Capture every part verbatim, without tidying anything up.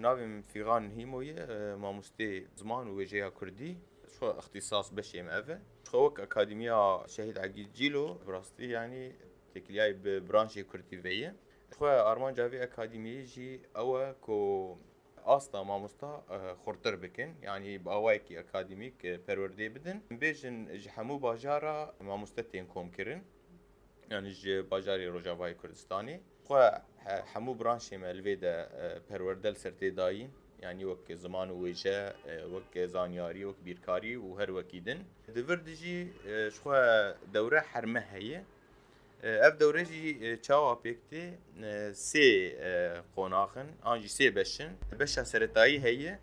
Navê min Fîxan Hîmo ye, e, mamostê ziman û wêjeya kurdî. Ji xwe ixtîsas beşê min ev e. Ji xwe wek Akademiya Şehîd Egîd Cîlo, bi rastî, yanî, têkiliyayî bi branşê kurdî ve ye. Ji xwe armanca vê akademiyê jî ew e ku asta mamosta, e, xurtir bikin, yanî bi awayekî akademîk, e, perwerdê bidin. Bêjin ji hemû bajara mamoste tên komkirin, yanî ji bajarê Rojavayê Kurdistanê. Xwe he-, hemû branşê me li vê de, e, perwerde li ser tê dayîn, yanî wek ziman û wêje, e, wek zanyarî, wek bîrkarî û her wekî din. Di vir de jî, e, ji xwe dewre her meh heye. E, ev dewre jî, e, çawa pêk tê? E, sê, e, qonax in, an jî sê beş in. Beşa seretayî heye,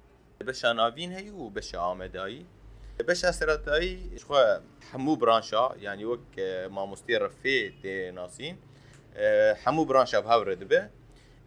beşa navîn heye û beşa amedayî. Beşa seretayî ji xwe hemû branşa, yanî wek, e, mamostê refê tê nasîn, e, hemû branşa bi hev re dibe.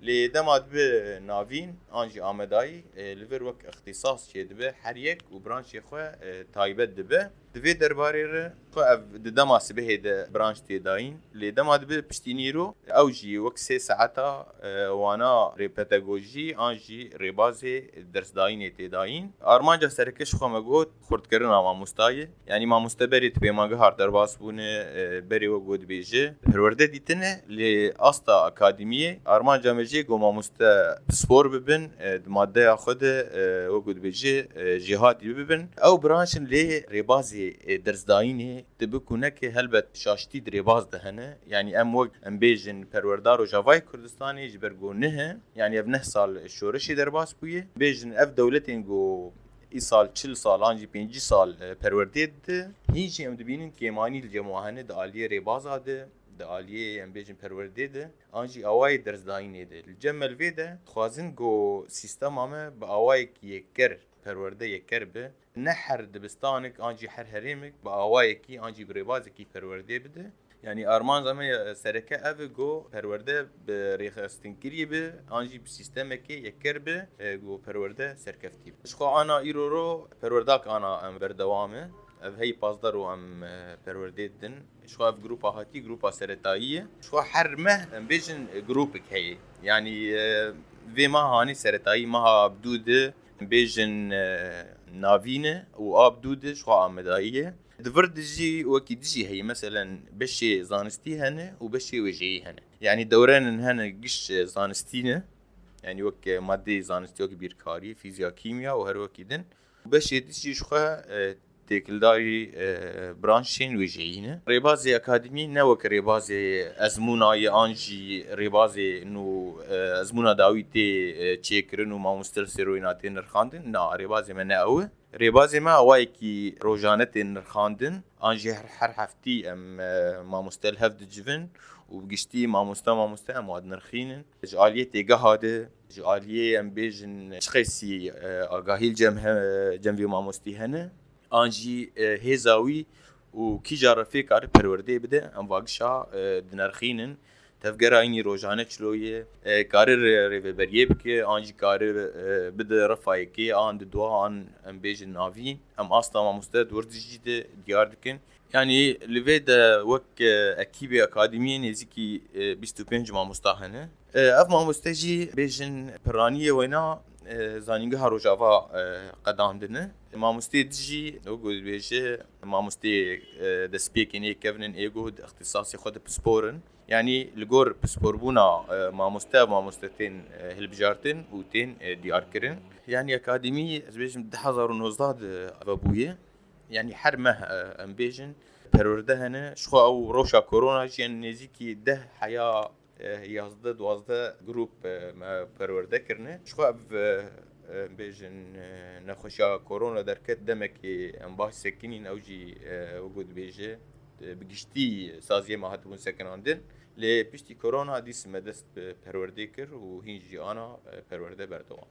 Lê dema dibe navîn an jî amedayî, e, li vir wek ixtîsas çêdibe, her yek û branşê xwe, e, taybet dibe. Di vê derbarê re xwe ev di dema sibehê de branş tê dayîn, lê dema dibe piştî nîro, ew jî wek sê saeta, e, wana rê pedagojî an jî rêbazê dersdayînê tê dayîn. Armanca sereke ji xwe me got, xurtkirina mamosta ye. Yanî mamoste berê di pêmangeha re derbas bûne, e, berê wek got dibêje perwerde dîtine, lê asta akademiyê armanca me jê got mamoste pispor bibin, e, di maddeya xwe de, e, wek got dibêje, e, jêhatî bibin. Ew branş in lê rêbazê, e, dersdayînê dibe ku neke helbet şaştî di rêbaz de hene. Yanî em wek em bêjin perwerda Rojavayê Kurdistanê ji ber ku nihe, yanî ev neh sal şoreşê derbas bûye. Bêjin ev dewletên ku îsal çil sal an jî pêncî sal, e, perwerdê dide. Hîn jî em dibînin kêmanî li cem wan hene di aliyê rêbaza de, di aliyê em bêjin perwerdê de, an jî awayê dersdayînê de. Li cem me li vê de dixwazin ku sîstema me bi awayekî yeker perwerde yeker be. Ne her dibistanek an jî her herêmek bi awayekî an jî bi rêbazekî perwerdê bide. Yanî armanca me ya sereke ev e ku perwerde bi rêxistinkirî be, an jî bi sîstemekê yeker be, e, ku perwerde serkeftî be. Ji xwe ana îro ro perwerdak ana em berdewam e. Ev hey pazdeh ro em, e, perwerdê didin. Ji xwe ev grupa hatî, grupa seretayî ye. Ji xwe her meh em bêjin, e, grupek heye. Yanî, e, vê meha hanê seretayî meha bi dû de bêjin, e, navîn e û a bi dû de ji xwe amedayî ye. Di vir de jî wekî dijî heye, meselen beşê zanistî hene û beşê wêjeyî hene. Yanî dewrenên hene giş, e, zanistî ne. Yanî wek, e, madeyê zanistî wek bîrkarî, fîzya, kîmya û her wekî din. Beşê dijî ji xwe, e, têkildarî, e, branşên wêjeyî ne. Rêbazê akademî ne wek rêbazê ezmûna ye an jî rêbazê nû, e, ezmûna dawî tê, e, çêkirin û mamoste li ser wêna tê nirxandin. Na, rêbazê me ne ew e. Rêbazê me awayekî rojane tê nirxandin. An jî her, her heftî em, e, mamoste li hev dicivin û bi giştî mamoste mamoste em wa dinirxînin. Ji aliyê têgeha de, ji aliyê em bêjin çiqasî, e, agahî li cem he-, cem vê mamostî hene. An jî, e, hêza wî û kîja refê kare perwerdeyê bide, em vagişa, e, dinirxînin. Tevgera înî rojane çilo ye, e, kare rê-, rêveberiyê bike, an jî kare, e, bide refa yekê, an di dua, an em bêjin navîn. Em asta mamoste di wir dijî de diyar dikin. Yanî li vê de wek, e, ekîbê akademiyê nêzîkî, e, bîst û pênc mamosta hene. E, ev mamoste jî bêjin piraniyê wêna, e, Zanîngeha Rojava, e, qedandine. Mamosteyê dijî, wek ku dibêje, mamosteyê, e, destpêkên ê kevin in ê ku di ixtîsasê xwe de pispor in. Yanî li gor pisporbûna, e, mamoste, mamoste tên, e, hilbijartin û tên, e, diyarkirin. Yanî akademî, ez bêjim, du hezar û nozdeh de vebûye. Yanî her meh, e, em bêjin, perwerde hene. Ji xwe ew rewşa korona jî, yanî nêzîkî deh heya, e, yazdeh, duwazdeh grup, e, me perwerde kirine. Ji xwe ev, e, e, bêjin, e, nexweşiya korona derket, demekê em baş sekinîn, ew jî, e, wek ku dibêje, e, bi giştî saziyê me hatibûn sekinandin. Lê piştî korona dîs me dest bi perwerdê kir û hîn jî ana, e, perwerde berdewam.